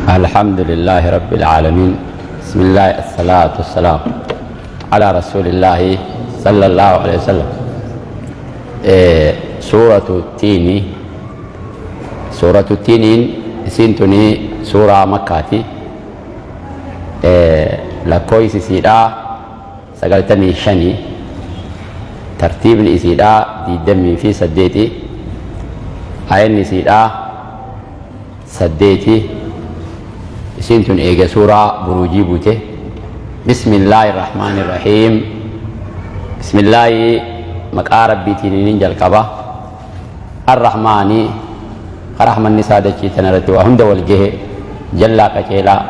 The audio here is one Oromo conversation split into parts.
الحمد لله رب العالمين بسم الله الصلاة والسلام على رسول الله صلى الله عليه وسلم. سورة التين، سورة التين isiin tuni suuraa Makkaati. Lakkoofsi isiidhaa 95, tartiibni isiidhaa 28, ayanni isiidhaa 8. Isiin tun eega suuraa Buruujii buute. بسم الله الرحمن الرحيم. بسم الله, maqaa Rabbiitiin jalqaba. الرحمن, rahmanni isaa dachii tana irratti waa hunda wal gahe, jallaa qaceelaa,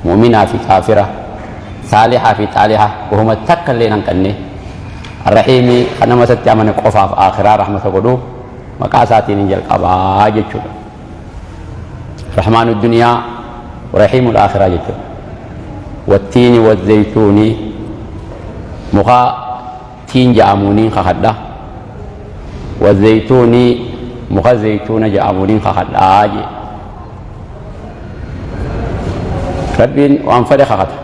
mu'minaa fi kaafira, saalixaa fi xaalixa, wahuma takka illee hin hanqanne. الرحيم, kan nama isatti amane qofaaf aakhiraa rahmata godhu, maqaa isaatiin hin jalqabaa jechuudha. رحمن الدنيا ورحيم الآخرة jechuudha. والتين والزيتون, muka tiin ja'amuuniin kakadha. والزيتون, muka zaytuuna ja'amuuniin kakadhaa jee. Rabbiin waan fedhe kakata.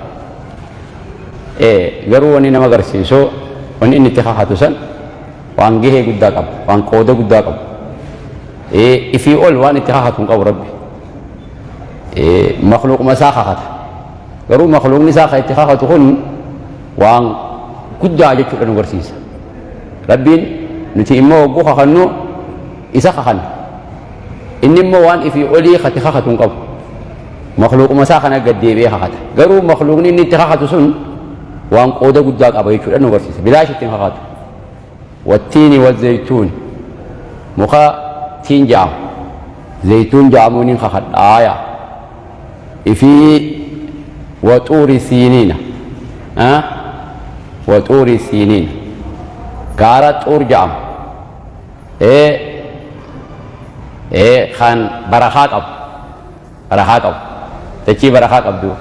Garuu wanni nama agarsiisu, wanni inni itti kakatu san waan gahee guddaa qabu, waan qooda guddaa qabu. Ifii ol waan itti kakatu hin qabu Rabbi. Makluuquma isaa kakata, garuu makluuqni isaa kan itti kakatu kun waan guddaa jechuudha nu agarsiisa. Rabbiin nuti immoo hogguu kakannu isa kakanna, inni immoo waan ifii olii kati kakatu hin qabu. Makluuquma isaa kana gad deebi'ee kakata, garuu makluuqni inni itti kakatu sun waan qooda guddaa qaba jechuudha nu agarsiisa. Bilaash ittiin kakatu. والتين والزيتون, muka tiin jedhamu, zaytuun jedhamuun kakadhaaya. Ifii وطور سينين, وطور سينين, gaara Xuur jedhamu kan barakaa qabu, barakaa qabu, dachii barakaa qabdu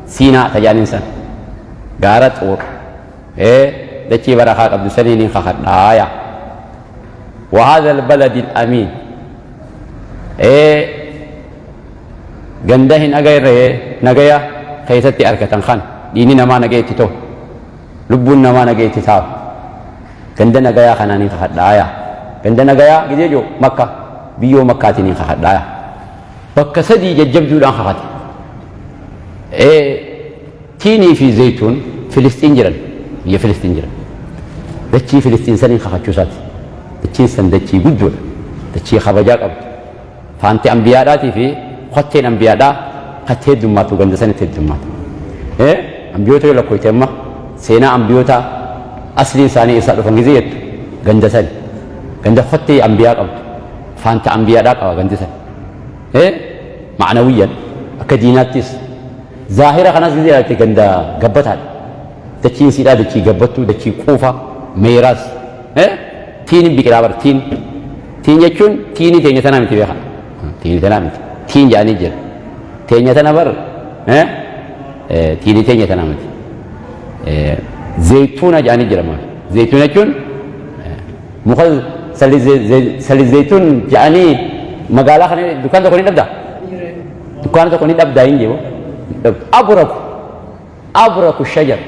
Siinaa tajaajilin san, gaara Xuur, dachii barakaa qabdu saniin kakadhaaya. وهذا البلد الأمين, ganda hin agarree nagaya keessatti argatan, kan dhiini namaa nagayetti ta'u, lubbuun namaa nagayetti taa'u, ganda nagayaa kanaan hin kakadhaaya. Ganda nagayaa gidee jiru Makka, biyyoo Makkaatiin hin kakadhaaya. Bakka sadii jajjabduudhaan kakate. Tiinii fi zaytuun Filistiin jiran, biyya Filistiin jiran, dachii Filistiin saniin kakachuu isaati. Dachiin san dachii guddoodha, dachii kabajaa qabdu, faanti ambiyaadhaatii fi kotteen ambiyaadhaa katti heddummaatu, ganda sanitti heddummaatu. Ambiyoota yoo lakkoofte, amma seenaa ambiyoota asliin isaanii eessaa dhufan gizee jettu, ganda sani, ganda kottee ambiyaa qabdu, faanta ambiyaadhaa qaba gandi san. Ma'anawiyyan akka diinaattis zaahira kanas gizee ilaalte ganda gabbataadha. Dachiin siidhaa dachii gabbattuu, dachii quufa meeraas. Tiin biqilaa bar. Tiin, tiin jechuun tiinii teenya tanaa miti, beekaa, tiinii tanaa miti. Tiin jedhanii jira. Teenya tana bar tiinii teenya tanaa miti. Zaytuuna jedhanii jira. Maal zaytuuna jechuun? Muka sali zaytuun jedhanii magaalaa kana dukkaan tokko ni dhabdaa, dukkaana tokko ni dhabdaa hin jiru. أبرك أبرك الشجر,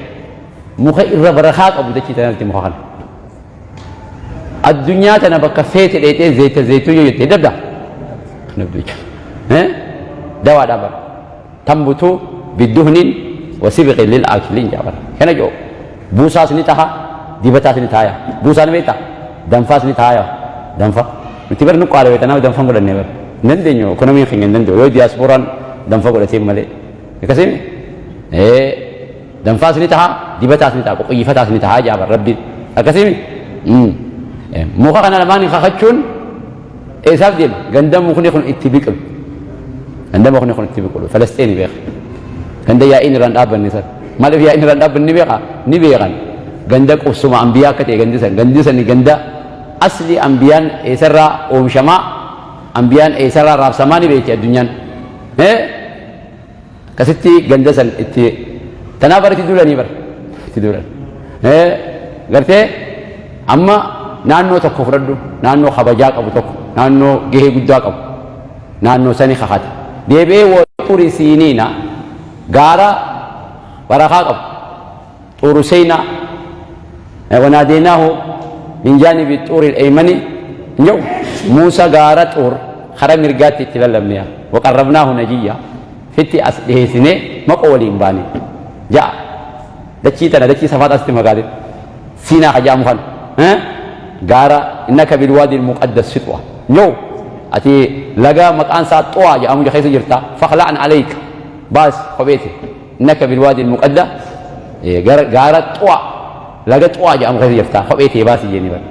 muka irra barakaa qabu dachii tanatti muka kana. Addunyaa tana bakka feete dheetee zayita zaytuun yoo jette dhabdaa, dhabdu jechuudha. Dawaadhaa bara. تنبت بدهن وصبغ للآكلين jaa bara. Kana joo buusaas ni taha, dibataas ni taaya. Buusaa ni beektaa? Danfaas ni taaya. Danfa nuti bar nu qaala beektaa, nama danfa godhannee bar hin dandeenyu. Ekonomiin keenya hin danda'u yoo diyaaspooraan danfa godhatee malee. Akkasii danfaas ni taha, dibataas ni taha, qoqqoyyifataas ni taha jaa bar Rabbiin. Akkasii muka kana lamaan kakachuun eessaaf deema? Ganda mukni kun itti biqilu, ganda mukni kun itti biqilu Falasxiini beeka. Ganda yaa'iin irraan dhaabbanne san. Maaliif yaa'iin irraan dhaabbanne ni beeka, ni beekan. Ganda qubsuma ambiyaa akka ta'e gandi san, gandi san ganda asli ambiyaan eessarraa oomishamaa, ambiyaan eessarraa raabsamaa ni beekti addunyaan. Akkasitti ganda san itti tanaaf bara itti duulanii, bara itti duulan. Gartee amma naannoo tokko fudhadhu, naannoo kabajaa qabu tokko, naannoo gahee guddaa qabu, naannoo sani kakata deebi'ee. Xuuri Siiniina, gaara barakaa qabu, Xuuru Seenaa, wanaadeenaahu min jaanibi xuuri al-aymani hin jedhu. Muusa gaara Xuur kara mirgaatti itti lallabne, waqarrabnaahu najiyya, fitti as dhiheessinee maqoo waliin baane ja'a. Dachii tana dachii safaat asitti makaate Siinaa ka jedhamu kana gaara innaka bilwaadi al-muqaddas fixwa hin jedhu. Ati laga maqaan isaa Xuwaa jedhamu keessa jirta, fakhla'an alayka, baas kopheeti, innaka bilwaadi al-muqaddas, gaara Xuwaa, laga Xuwaa jedhamu keessa jirta, kophee tee baasi jennee bara.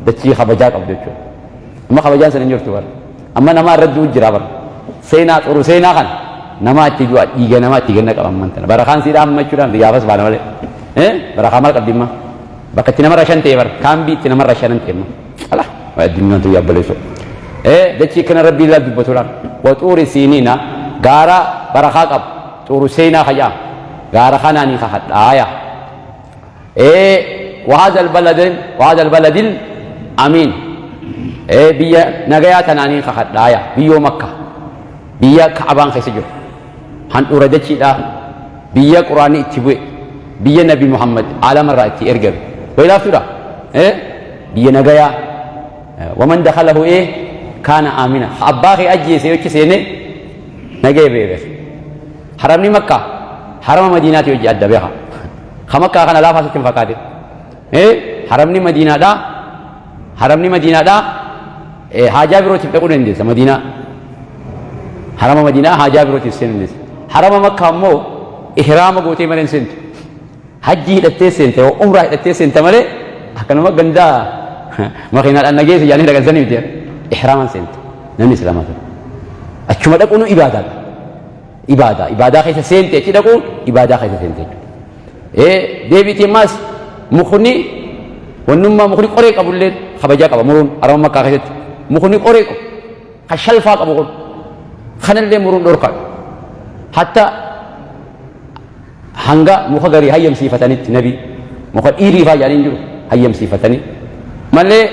Dachii kabajaa qabdu jechuudha. Amma kabajaan sana hin jirtu bara. Amma namaa irra du'u jira bara. Seenaa xuru seenaa kana namaa itti du'a, dhiiga namaa itti ganna qaba amman tana. Barakaan siidhaa amma jechuudhaan gaafas baana malee. Barakaa maal qabdi amma? Bakka itti namarra shan ta'e bara. Kaambii itti namarra shanan ta'e amma. Ala addunyaan tun yaabboleessu. Dachii kana rabbii illaa dubbatuudhaan. Wa xuuri siiniina, gaara barakaa qabu xuuru seenaa kajaa gaara kanaanii kakadhaaya. وهذا البلد وهذا البلد الأمين، biyya nagayaa tanaanii kakadhaaya, biyyoo Makka, biyya Ka'abaan keessa jiru, handhuura dachiidha, biyya Quraanni itti bu'e, biyya Nabi Muhammad aalamarraa itti ergame waylaaftuudha, biyya nagayaa. Waman dakhalahu kaana aamina. Abbaa kee ajjeese yochi seene nagaya beeke. Haramni Makkaa harama Madiinaati hojii adda beeka. Ka Makkaa kana laafaa sitti hin fakkaate. Haramni Madiinaadhaa, haramni Madiinaadhaa haajaa birootiif dhaquu dandeessa Madiinaa. Harama Madiinaa haajaa birootiif seenuu dandeessa. Harama Makkaa immoo ihraama gootee malee hin seentu. Hajjii hidhattee seente yoo umraa hidhattee seente malee akkanuma gandaa makiinaadhaan nageessa jedhanii dhaqan sanii miti. Ihraamaan seente namni islaamaa ta'e. Achuma dhaquun ibaadaadha. Ibaadaa ibaadaa keessa seente, achi dhaquun ibaadaa keessa seente jechuudha. Deebiitii ammaas mukni wannummaa mukni qoree qabullee kabajaa qaba muruun. Harama Makkaa keessatti mukni qoree qabu kan shalfaa qabu kun kanallee muruun dhorkaadha. Hatta hanga muka garii hayyamsiifatanitti, nabi muka dhiirii faa jedhanii jiru hayyamsiifatanii malee,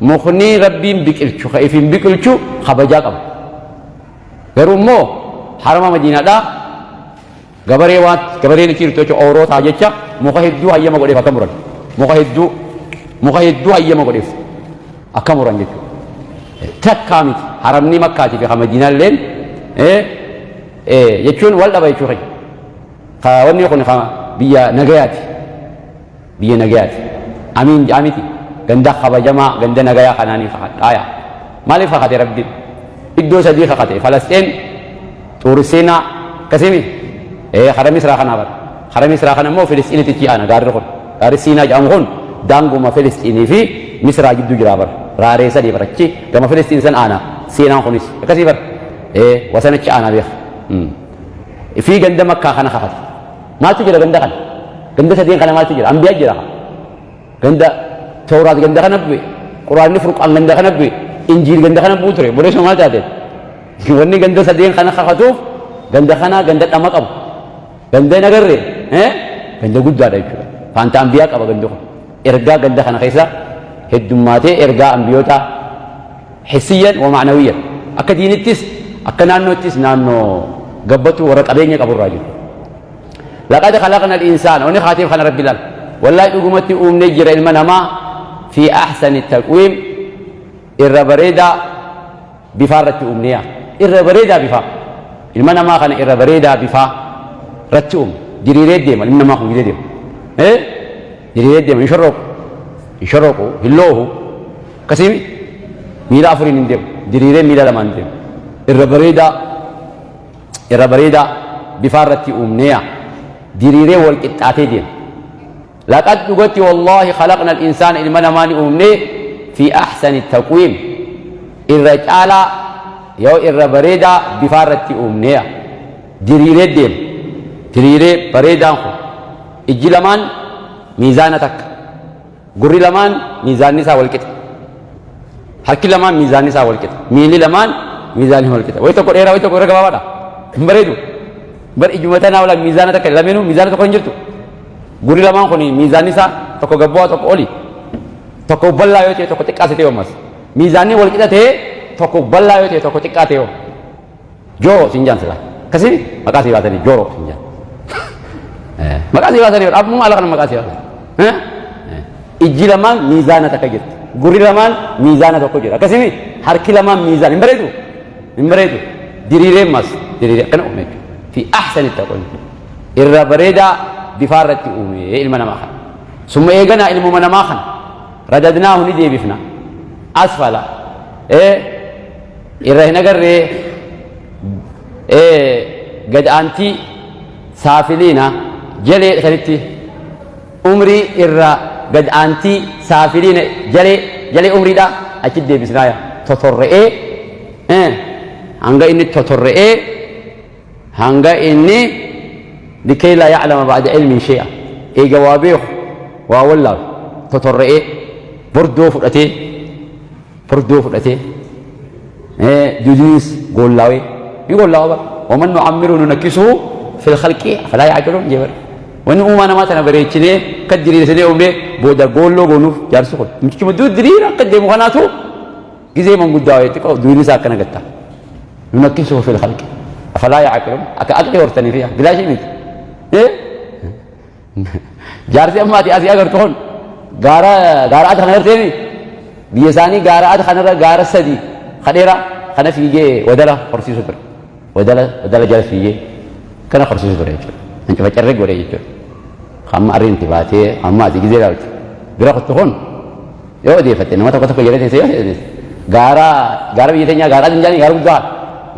mukni rabbiin biqilchu ka ifiin biqilchu kabajaa qaba. Garuu immoo harama Madiinaadhaa gabaree waan gabareen itti jirtu jecha oorootaa jecha muka hedduu hayyama godheef akka muran, muka hedduu hayyama godheef akka muran jechuudha. Takkaa miti haramni Makkaatii fi Madiinaalleen jechuun wal dhaba jechuu keenya. Ka wanni kun ka biyya nagayaati. Biyya nagayaati. Amiin jedhaa miti. Ganda kabajamaa, ganda nagayaa kanaanii kakadhaaya. Maaliif kakate Rabbiin? Iddoo sadii kakate. Falasxeen, Xuuri Siinaa, akkasimi? Kara Misraa kanaa bara. Kara Misraa kana immoo Filisxiinitti itti aana gaarri kun. Gaarri Siinaa jedhamu kun daanguma Filisxiinii fi Misraa gidduu jira bara. Raaree sadii bara. Achi gama Filisxiin san aana. Siinaan kunis. Akkasii bara. Wasanachi aanaa beeka. Fi ganda Makkaa kana kakate. Maaltu jira ganda kana? Ganda sadeen kana maaltu jira? Ambiyaa jira. Ganda Tawraat ganda kana bu'e. Quraanni Furqaan ganda kana bu'e. Injiil ganda kana bu'u ture. Boleessuma maal taate? Wanni ganda sadeen kana kakatuuf ganda kana ganda dhama qabu. Ganda hin agarre ganda guddaadha jechuudha. Faanta ambiyaa qaba gandi kun. Ergaa ganda kana keessa heddummaatee, ergaa ambiyootaa hissiyyan wa ma'nawiyyan, akka diinittis akka naannoottis naannoo gabbatu warra qabeenya qaburraa jiru. Laqad khalaqna al-insaana, wanni kaateef kana rabbi laal. Wallaahi dhugumatti uumnee jira ilma namaa fi ahsani taqwiim, irra bareedaa bifaa irratti uumneeya. Irra bareedaa bifaa. Ilma namaa kana irra bareedaa bifaa irratti uumne. Diriiree deema ilmi namaa kun gidee deema. Diriiree deema, hin shorroqu. Hin shorroqu, hin loohu. Akkasii miila afuriin hin deemu. Diriiree miila lamaan deema. Irra bareedaa, irra bareedaa bifaa irratti uumneeya. Diriiree wal qixxaatee deema. Laqad dhugatti wallaahi khalaqna al-insaana, ilma namaa ni uumne, fi ahsani taqwiim, irra caalaa yoo irra bareedaa bifaa irratti uumneeya. Diriiree deema. Diriiree bareedaan kun ijji lamaan miizaana takka. Gurri lamaan miizaanni isaa wal qixa. Harki lamaan miizaanni isaa wal qixa. Miilli lamaan miizaanni wal qixa. Wayi tokko dheeraa, wayi tokko irra gabaabaadha. Hin bareedu. Bar ijuma tanaa wala miizaana takka lameenuu miizaana tokko hin jirtu. Gurri lamaan kun miizaanni isaa tokko gabbu'aa, tokko oli. Tokko bal'aa yoo ta'e, tokko xiqqaa ta'e ammas. Miizaanni wal qixa ta'e, tokko bal'aa yoo ta'e, tokko xiqqaa ta'e yoo. Joo siin jaan sila. Akkasii maqaa sii baasanii jooroo siin jedhan. Maqaa sii baasanii abbummaa ala kana maqaa sii baasan. Ijji lamaan miizaana takka jirti. Gurri lamaan miizaana tokko jira. Akkasii harki lamaan miizaan hin bareedu. Hin bareedu. Diriiree mas diriiree akkana uume jechuudha. Fi ahsani taqwiim. Irra bareedaa bifaa irratti uume ilma namaa kana. Summa eeganaa ilmuma namaa kana. Radadnaahu ni deebifna. Asfala. Irra hin agarree gad aantii saafiliina jalee sanitti umrii irra gad aantii saafiliina jalee jalee umriidha achi deebisnaaya totorre'ee hanga inni totorre'ee hanga inni likay laa ya'lama ba'da ilmin shay'a eega waa beeku waa wallaalu totorre'ee bordoo fudhatee bordoo fudhatee dudiis goollaawee ni goollaawa bara waman nu'ammiru nunakkisuhu fil khalqi afalaa ya'qiluun jee bara wanni uumaa namaa tana bareechinee akka diriirsinee uumnee booda goolloo goonuuf jaarsi kun mucichuma duu diriira akka deemu kanaatu gizee manguddaa xiqqoo duuni isaa akkana gatta nunakkisuhu fil khalqi afalaa ya'qiluun akka aqlii hortaniif yaa bilaashii miti Jaarsi amma ati asii agartu kun gaara gaara ati kana agarteemi biyya isaanii gaara ati kanarra gaara sadi kadheera kana fiigee wadala horsiisu ture. Wadala wadala jala fiigee kana horsiisu ture jechuudha. Hancufa carree godhee jechuudha. Amma arriin itti baatee amma ati gizee ilaaltu bira kuttu kun yoo odeeffatte nama tokko tokko jala teessee yoo odeesse gaara gaara biyya teenyaa gaara adinjaanii gaara guddaa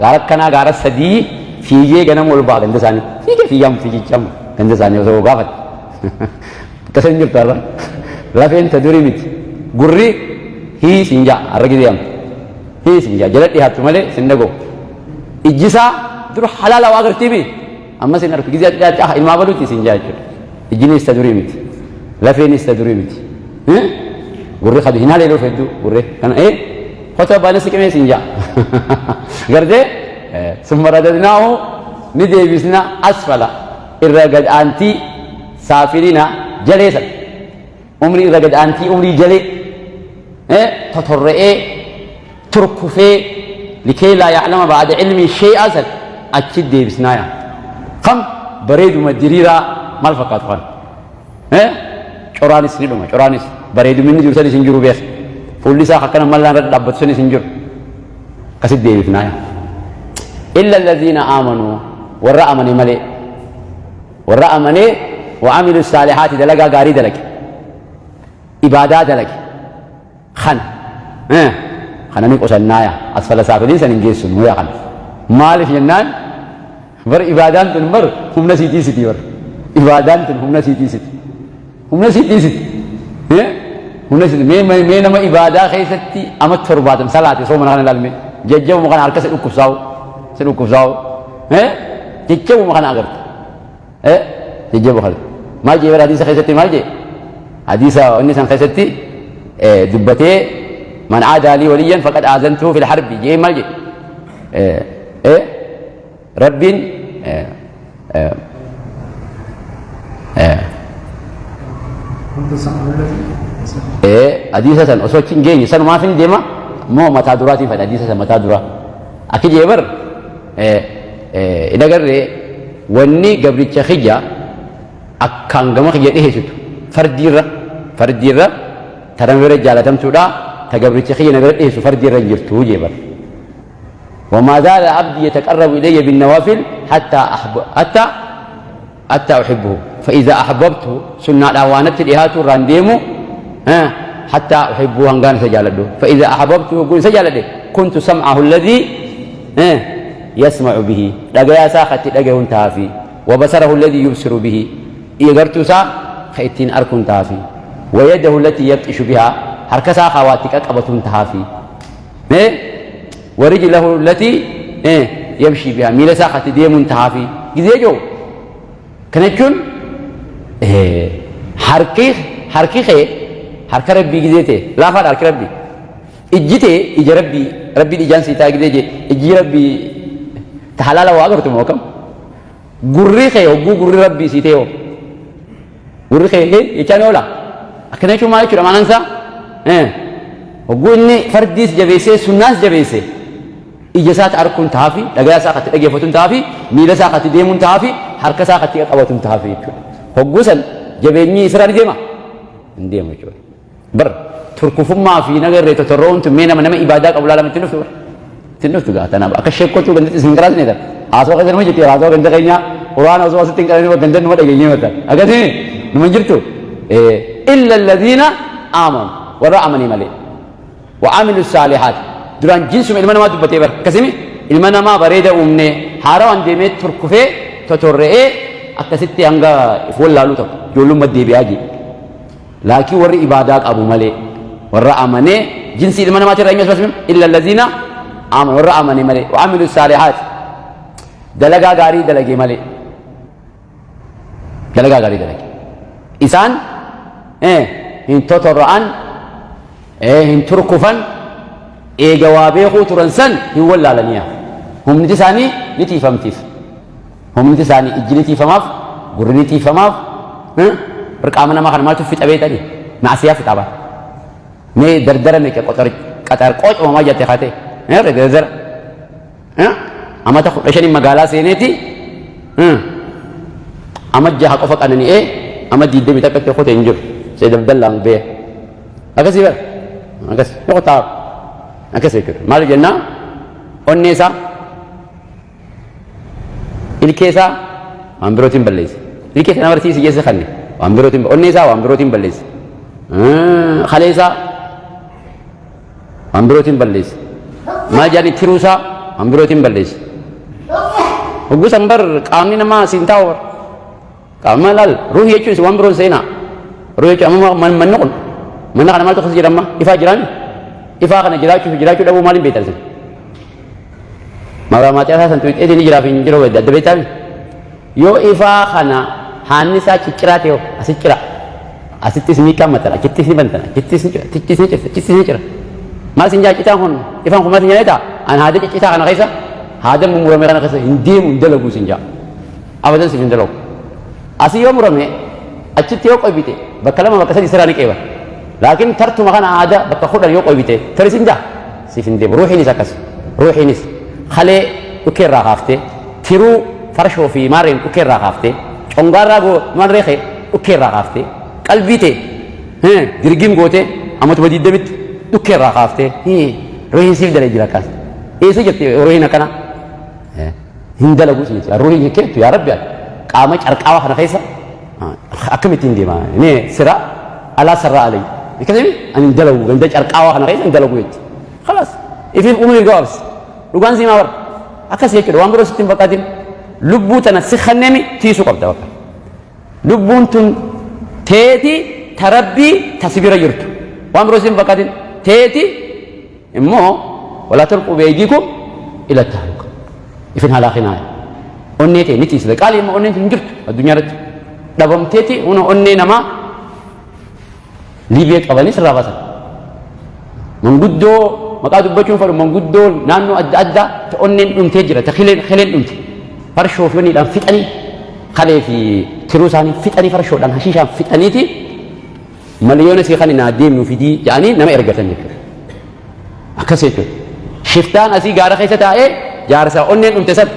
gaara akkanaa gaara sadii fiigee ganama ol ba'a ganda isaanii fiigee fiigamu fiigichamu ganda isaanii osoo gaafatte akkasa hin jirtu har'a lafeen ta durii miti gurri hii siin jaa har'a gidee amma hii siin jaa jala dhiyaattu malee sin dhaga'u ijjisaa dura halaala waa agartiimi amma sin argu gizee ati dhiyaatte ah ilmaa baluuti siin jaa jechuudha ijjinis ta durii miti lafeenis ta durii miti gurri kadu hin haleeluuf hedduu gurri kana ee kota baana siqimee siin jaa gartee summa radadnaahu ni deebisna asfala irra gad aantii saafilina jalee san umrii irra gad aantii umrii jalee totorre'ee turkufee likee laa ya'lama ba'da ilmi shay'a san achi deebisnaaya kam bareeduma diriiraa maal fakkaatu kana Coraanis ni dhuma coraanis bareeduminni jiru sanis hin jiru beek fuulli isaa akkana mallaan irra dhaabbatu sanis hin jiru akkasitti deebifnaa illa alladhiina aamanuu warra amane malee warra amanee wa amilu saalihaati dalagaa gaarii dalage ibaadaa dalage kana kana ni qusannaaya asfala saafiliin san hin geessu nuya kana maaliif jennaan Bar ibaadaan tun bar humna sii tiisiti bar. Ibaadaan tun humna sii tiisiti. Humna sii tiisiti. Humna sii mee mee nama ibaadaa keessatti ama torbaatam salaate soomana kana ilaalme jajjabuma kana harka si dhukkubsaa'u si dhukkubsaa'u jajjabuma kana agarta. Jajjabuma kana. Maal jee bara hadiisa keessatti maal jee? Hadiisa inni san keessatti dubbatee man aadaa lii waliyyan faqad aazantuhu fil harbi jee maal jee? Rabbiin hadiisa san osoo achi hin geenye sanumaaf hin deema moo mataa duraatiin fedha hadiisa san mataa duraa akki jee bar hin agarree wanni gabricha kiyya akkaan gama kiyya dhiheessitu fardiirra fardiirra ta nama bira jaalatamtuudha ta gabricha kiyya na bira dhiheessu fardiirra hin jirtu jee bar وما زال عبدي يتقرب إلي بالنوافل حتى أحب حتى حتى أحبه فإذا أحببته سنة الأوانة الإهات رانديمو حتى أحبه هنغان سجالده فإذا أحببته قل سجالده كنت سمعه الذي يسمع به لقيا ساختي لقيا انتهى وبصره الذي يبصر به إيغرتو سا خيتين أركن تافي ويده التي يبطش بها حركسا خواتك أقبة تهافي Warijlahu allatii yamshii bihaa miila isaa katti deemuun tahaafi gizee jiru kana jechuun harki harki kee harka rabbii gizee ta'e laafaadha harki rabbii ijji ta'e ija rabbii rabbiin ijaan sii ta'a gizee jee ijji rabbii ta halaala waa agartu moo kam gurri kee hogguu gurri rabbii sii ta'e hoo Gurri kee illee jechaa ni oola. Akkana jechuun maal jechuudha maanaan isaa? Hogguu inni fardiis jabeessee sunnaas jabeesse. Ija isaati arkuun tahaafi, dhagaya isaa katti dhageeffatuun tahaafi, miila isaa katti deemuun tahaafi, harka isaa katti qabatuun tahaafi jechuudha. Hogguu san jabeenyi isirraa ni deema? Hin deemu jechuudha. Bar turkufummaa fi nagarree totorro'uun tun mee nama nama ibaadaa qabu laalama ittiin dhuftu bar. Ittiin dhuftu gaa tanaaf akka sheekkotuu gandatti isin qaraasne tan. Haasawaa keessa nama jirti haasawaa ganda keenyaa quraana osoo asitti hin qaranii ganda numa dhageenyee mata. Akkasii numa hin jirtu. Illa alladhiina aamanu warra amanii malee. Wa amilu saalihaat duraan jinsuma ilma namaa dubbatee bar akkasimi ilma namaa bareeda uumnee haarawaan deemee turkufee totorre'ee akkasitti hanga if wallaaluu tokko ijoollummaa deebi'aa jee. Laakiin warri ibaadaa qabu malee warra amanee jinsii ilma namaatii irraa eenyu as illa allaziina amanu warra amane malee wa amilu saalihaat dalagaa gaarii dalage malee dalagaa gaarii dalage isaan hin totorra'an hin turkufan eega waa beekuu turan san hin wallaalaniya humniti isaanii ni tiifamtiif. Humniti isaanii ijji ni tiifamaaf, gurri ni tiifamaaf. Bar qaama namaa kana maaltu fixa beektanii? Ma'asiyaa fixa bara. Mee dardara meeqa qoxar qaxar qoocuma maa jette kaatee? Dardara. Amata 15 magaalaa seeneeti. Ama 6 qofa qanani'ee ama 21tti kutee hin jiru. Sayyid Abdallaan bee. Akkasii bara. Akkas. Ni qotaa. Akkas jechuudha. Maal jennaa? Onnee isaa Ilkee isaa waan birootiin balleesse. Ilkee sana barsiisi keessa kanne waan birootiin onnee isaa waan birootiin balleesse. Kalee isaa waan birootiin balleesse. Maal jedhani tiruu isaa waan birootiin balleesse. Hogguu san bar qaamni namaa siin taa'u bar. Qaama laal ruuhii jechuun waan biroon seenaa. Ruuhii jechuun amma manni kun mana kana maaltu keessa jira amma ifaa jiraami. Ifaa kana jiraachuu fi jiraachuu dhabuu maaliin beektan isin? Maqaa maatii isaa san tuqxeetii ni jiraaf hin jiru adda beektaami. Yoo ifaa kana haanni isaa cicciraa ta'e asi cira. Asittis ni kammatan, achittis ni bantan, achittis ni cira, achittis ni cira, achittis ni cira. Maal sin jaa citaan kun ifaan kun maal sin jaa An haada ciccitaa kana keessa haada mummurame kana keessa hin deemu hin dalagu sin jaa. Abadan siif hin dalagu. Asii yoo murame achitti yoo qoybite bakka lama bakka sadi sirraa ni qeebala. Laakiin tartuma kana aada bakka 10 yoo qoybite tari sin jaa siif hin deemu. Ruuhiinis akkas. Ruuhiinis kalee dhukkee irraa kaaftee tiruu farshoo fi maarreen dhukkee irraa kaaftee congaarraa goo maarree kee dhukkee irraa kaaftee qalbii tee dirgiim gootee amatuma diddamitti dhukkee irraa kaaftee ruuhiin siif dalee jira akkas. Eessa jirti ruuhiin akkana? Hin dalagu si jecha ruuhiin hin keettu yaa rabbi qaama carqaawa kana keessa akkamittiin deema ni sira alaa sarraa alay akkasii ani hin dalagu ganda carqaawa kana keessa hin dalagu jechi khalaas ifiif umrii gabaabsi dhugaan siimaa bara akkas jechuudha waan biroo sitti hin fakkaatin lubbuu tana si kannemi tiisuu qabda bakka lubbuun tun teeti ta rabbii ta si bira jirtu waan biroo sitti hin fakkaatin teeti Immoo walaa tulquu bi'aydiikum ila tahluka. Ifin halaakinaa. Onnee ta'e ni tiisita. Qaalii immoo onneen tun hin jirtu addunyaa irratti. Dhabamteeti huna onnee namaa Liibiyaa qabanii sirraa baasan. Manguddoo maqaa dubbachuun fedhu manguddoo naannoo adda addaa ta onneen dhumtee jira ta kileen kileen dhumte. Farshoo fi onniidhaan fixanii kalee fi tiruu isaanii fixanii farshoodhaan hashiishaan fixaniiti Miliyoona sii kani naa deemnu fidii jedhanii nama ergatan jechuudha. Akkas jechuudha. Shiftaan asii gaara keessa taa'ee jaarsa onneen dhumte san.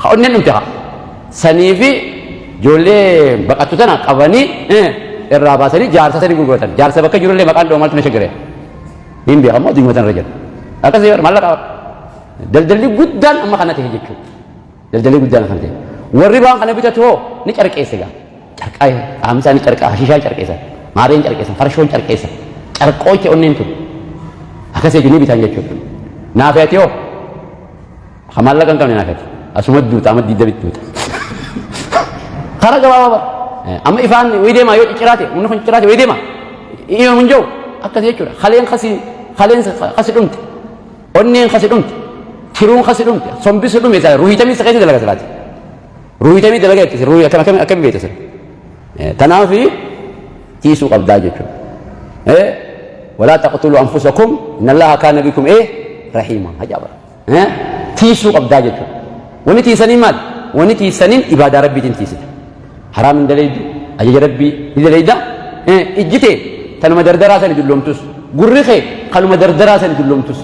Ha onneen dhumte ha. Sanii fi ijoollee baqattu tana qabanii irraa baasanii jaarsa sanii gurguratan. Jaarsa bakka jirullee maqaan dhoo maaltu na shaggare. Hin beekamu addunyaa tanarra jira. Akkas maallaqa daldalli guddaan amma kana ta'e jechuudha. Daldalli guddaan kana ta'e. Warri waan kana bitatu hoo ni carqeesse gaa. Carqaa qaamni isaanii carqaa hashiishaan carqeessan, maareen carqeessan, farshoon carqeessan. Carqooyte onneen tun. Akkas jechuun ni bitan jechuudha. Naafeeti hoo? Ka maallaqa hin qabne naafeeti. Asuma duuta amma diidamitti duuta. Karaa gabaabaa bara. Amma ifaan wayii deemaa yoo cicciraate humni kun cicciraate wayii deema. Iyo hin jiru akkas jechuudha. Kaleen kasi kaleen kasi dhumte. Onneen kasi dhumte. Tiruun kasi dhumte. Sombisi dhume ruhiitamii isa keessa dalaga silaati. Ruuhitamii dalaga jettisi ruuhii akkam akkam akkam beekta sin. Tanaafi tiisuu qabdaa jechuudha. Walaa taqtulu anfusakum inna Allaha kaana bikum rahiima hajaaba. Tiisuu qabdaa jechuudha. Wanni tiisanii maal? Wanni tiisaniin ibaadaa rabbiitiin tiisita. Haraam hin dalaydu, ajaja rabbii ni dalayda. Ijji tee tanuma dardaraa sani dulloomtus. Gurri kee kanuma dardaraa sani dulloomtus.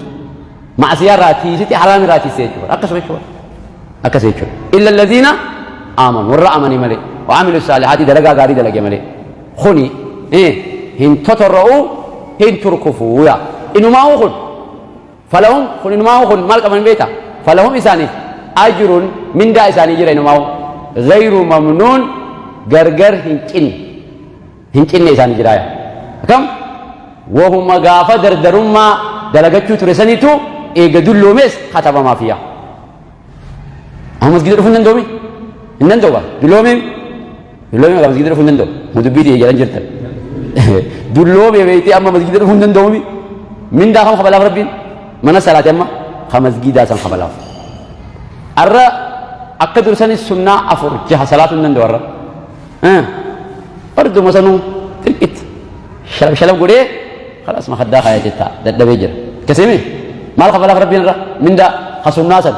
Macsiyaa irraa tiisite, haraam irraa tiisite jechuudha. Akkasuma jechuudha. Akkas jechuudha. Illa alladhiina aamanu, warra amane malee, wa amilu saalihaati, dalagaa gaarii dalage malee. Kuni hin totorra'u, hin turkufuu yaa. Inumaa'uu kun falahum, kun inumaa'uu kun maal qaban beekta? Falahum, isaaniif, ajrun, mindaa isaanii jira, inumaa'uu ghayru mamnuun, gargar hin cinne, hin cinne isaanii jira yaa. Akkam wahuma gaafa dardarummaa dalagachuu ture sanitu eega dulloomees katabamaaf yaa. Amma masgida dhufuu hin danda'u? Hin danda'u ba. Dulloomee dulloomee masgida dhufuu hin danda'u. Mudubbii jedhan jirtan. Dulloomee beektee amma masgida dhufuu hin danda'u. Mindaa kam kabalaaf Rabbiin? Mana salaati amma ka masgidaa san kabalaaf. Arra akka dursanis sunnaa afur jaha salaatuu hin danda'u arra. Farduma sanuu xiqqit shalab shalab godhee خلاص makaddaa kaayatee ta'a, dadhabee jira. Akkasimi maal kafalaaf Rabbiin irra mindaa ka sunnaa san,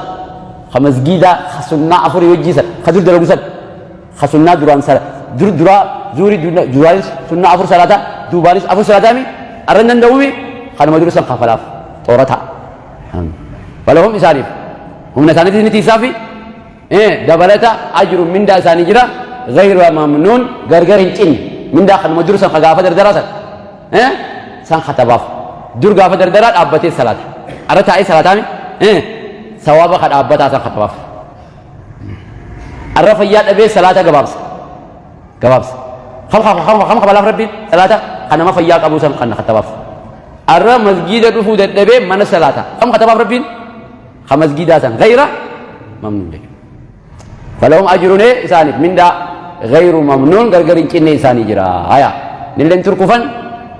ka masgiidaa, ka sunnaa afurii wajjii san, ka dur dalagu san, ka sunnaa duraan sala dur duraa zuurii duraanis sunnaa afur salaataa, duubaanis afur salaataami arra hin danda'uumi, kanuma dur san kafalaaf xoorata. Falahum, isaaniif, humna isaaniitis ni tiisaafi dabalata, ajrun, mindaa isaanii jira, ghayra mamnuun, gargar hin cinne, mindaa kanuma dur san, ka gaafa dardaraa san san katabaaf. Dur gaafa dardaraa dhaabbatee salaata, arra taa'ee salaataami, sawaaba ka dhaabbataa san katabaaf. Arra fayyaa dhabee salaata gabaabsa gabaabsa, kam kam kam kabalaaf Rabbiin? Salaata kan nama fayyaa qabuu san kan katabaaf. Arra masgiida dhufuu dadhabee mana salaata, kam katabaaf Rabbiin? Ka masgiidaa san, ghayra mamnuun jechuudha. Falahum ajrun, isaaniif mindaa, ghayru mamnuun, gargar hin cinne isaanii jira. Haya nilleen turkufan,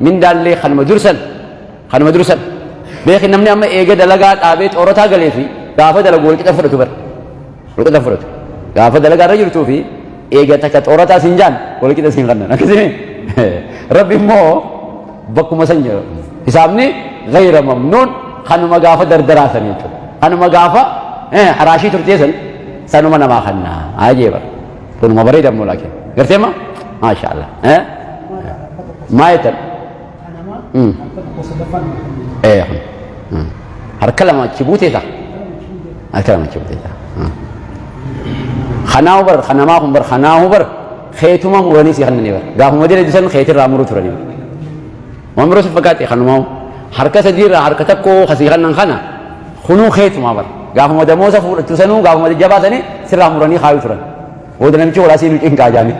mindaallee kanuma dursan, kanuma dursan. Beeki, namni amma eega dalagaa dhaabee xoorataa galee fi gaafa dalagu walqixa fudhatu bar, walqixa fudhatu. Gaafa dalagaa irra jirtuu fi eega takka xoorataa siin jaan walqixa siin kannan. Akkasii Rabbi immoo bakkuma san jira hisaabni, ghayra mamnuun, kanuma gaafa dardaraa san jechuudha, kanuma gaafa haraashii turtee san sanuma namaa kannaa. Ajeeba, kunuma bareeda immoo. Laakiin gartee ma maasha Allah maa jettan? Harka lama achi buutee ta'a, harka lama achi buutee ta'a. Kanaahu bar, kanamaa kun bar, kanaahu bar, keetuma muranii si kannanii bar, gaafuma dila san keetirraa muruu turanii waan biroo si fakkaate. Kanumaa harka sadiirraa harka tokko kasii kannan kana kunuu keetuma bar, gaafuma damoosa fuudhatu sanuu, gaafuma jabaa sanii sirraa muranii kaayuu turan. Booda namichi walaa siinuu cinqaa jaanii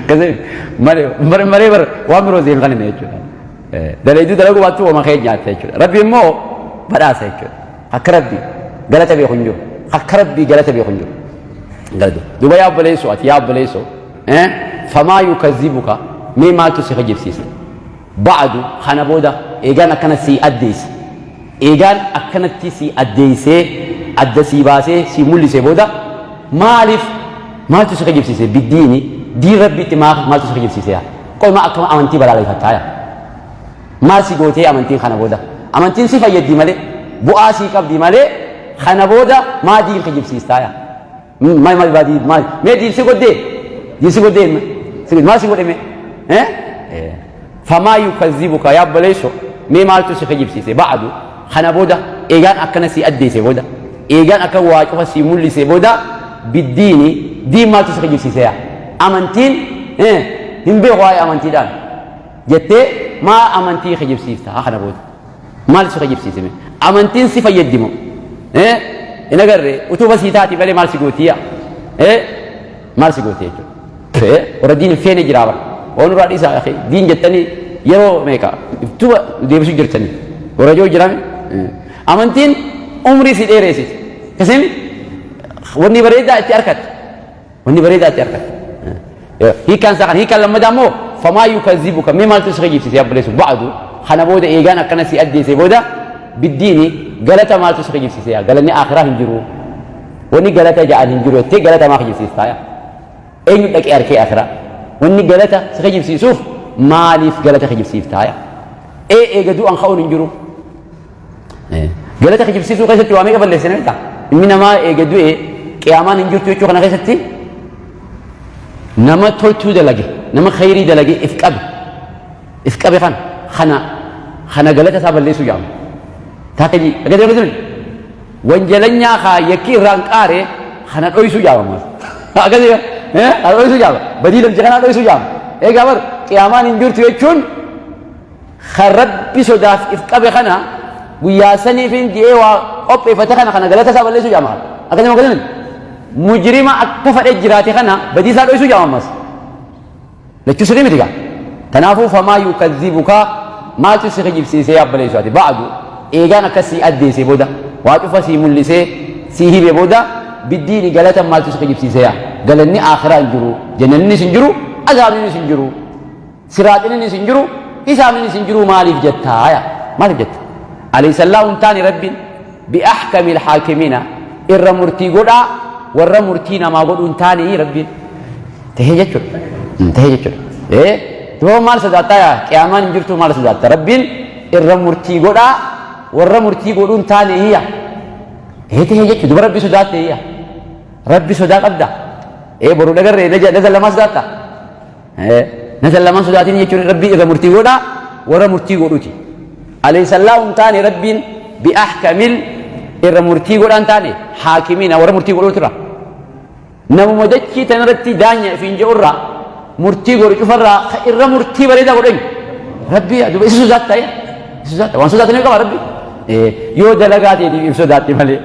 akkasii malee malee bar waan biroo siin kanine jechuudha. Dalayduu dalaguu baattuu wama kee nyaatta jechuudha. Rabbi immoo badhaasa jechuudha. Akka Rabbi galata beeku hin jiru. Akka Rabbi galata beeku hin jiru. Galata. Duuba yaa obboleessoo, ati yaa obboleessoo, famaa yukazzibuka, mee maaltu si kijibsiisa? Ba'adu, kana booda, eegaan akkana sii addeesse. Eegaan akkanatti sii addeessee, adda sii baasee sii mul'ise booda maaliif, maaltu si kijibsiise? Biddiini, diin Rabbiitti maaltu si kijibsiise yaa? Qoy, maa akkama amantii balaaleffattaa yaa? Maal si gootee amantiin kana booda? Amantiin si fayyaddi malee, bu'aa sii qabdi malee, kana booda maa diin kijibsiistaa yaa? Maal maal baadii maal mee diin si goddee, diin si goddee maal si godhe mee? Famaa yukazzibuka, yaa obboleessoo, mee maaltu si kijibsiise? Ba'adu, kana booda, eegaan akkana si addeesse booda, eegaan akka waa cufa si mul'ise booda, biddiini, diin maaltu si kijibsiise yaa? Amantiin hin beeku waa'ee amantiidhaan jettee maa amantii kijibsiifta? Kana booda maal si kijibsiise mee? Amantiin si fayyaddi moo hin agarre utuba sii taati malee maal si gootii yaa? Maal si gooti jechuudha? Warra diin hin feene jiraa bara. Waan nurraa dhiisaa akhi, diin jettanii yeroo meeqa iftuba deebisuu jirtanii warra joo jiraame. Amantiin umrii si dheereessiti. Kasim wanni bareedaa itti arkatte, wanni bareedaa itti arkatte. Hiikkaan isaa kana. Hiikkaan lammataa immoo, famaa yukazzibuka, mee maaltu si kijibsiise yaa obboleessu? Ba'adu, kana booda, eegaan akkana si addeesse booda, biddiini, galata maaltu si kijibsiise yaa? Galanni akhiraa hin jiru, wanni galata ja'an hin jiru jettee galata maa kijibsiistaa yaa? Eenyu dhaqee arkee akhiraa? Wanni galata si kijibsiisuuf maaliif galata kijibsiiftaa yaa? Ee, eega du'an ka'uun hin jiru. Galata kijibsiisuu keessatti waa meeqa balleessine beektaa? Ilmi namaa eega du'e qiyaamaan hin jirtu jechuu kana keessatti nama toltuu dalage, nama khayrii dalage if qabe, if qabe kana kana kana galata isaa balleessuu jedhama. Taakka ji akkasii akkasii wanjalanyaa kaa yakki irraan qaare kana dhoysuu jaama. Akkasii kana dhoysuu jaama. Badii namticha kanaa dhoysuu jaama. Eegaa bar qiyaamaan hin jirtu jechuun kan Rabbi sodaaf if qabe kana guyyaa saniif hin ji'ee waa qopheeffate kana kana galata isaa balleessuu jaama. Akkasii akkasii mujrima akka fadhe jiraate kana badii isaa dhoysuu jaama ammas. Lachuu sirrii miti gaa. Kanaafuu famaa yukazzibuka maaltu si kijibsiisee yaa obboleessoo ati ba'du eegaan akkas sii addeessee booda waa cufa sii mul'isee sii hime booda biddiini galata maaltu si kijibsiisee yaa galanni aakhiraa hin jiru jannannis hin jiru azaabninis hin jiru siraaxininis hin jiru hisaabninis hin jiru maaliif jettaa yaa maaliif jetta alaysa hin taane rabbiin bi'ahkamil haakimiina irra murtii godhaa warra murtii namaa godhuu hin taane rabbiin Tahee jechuudha. Tahee jechuudha. Ee duuba maal sodaattaa yaa qiyaamaan hin jirtuu maal sodaatta rabbiin irra murtii godhaa warra murtii godhuu hin taane hiyya. Ee tahee jechuudha duuba rabbi sodaatte hiyya. Rabbi sodaa qabda. Ee boru dhagarree naza lamaa sodaatta. Ee naza lamaan sodaatiin jechuun rabbi irra murtii godhaa warra murtii godhuti. Alaysa hin taane rabbiin bi'ahkamil irra murtii godhaa hin taane haakimiina warra murtii godhuutirra. Namuma dachii tanarratti daanya ifiin je'urraa murtii godhu cufarraa ka irra murtii bareedaa godhu eenyu? Rabbii yaa duuba isa sodaatta yaa isa sodaatta waan sodaatanii qaba rabbi. Yoo dalagaa teetiif if sodaatte malee.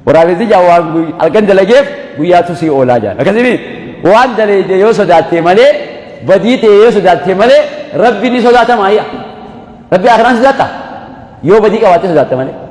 Waraabessi jaa waan halkan dalageef guyyaatu sii oolaa jaan. Akkasii waan daleeyde yoo sodaatte malee badii ta'e yoo sodaatte malee rabbi ni sodaatama yaa. Rabbi akiraan sodaatta yoo badii qabaatte sodaatte malee.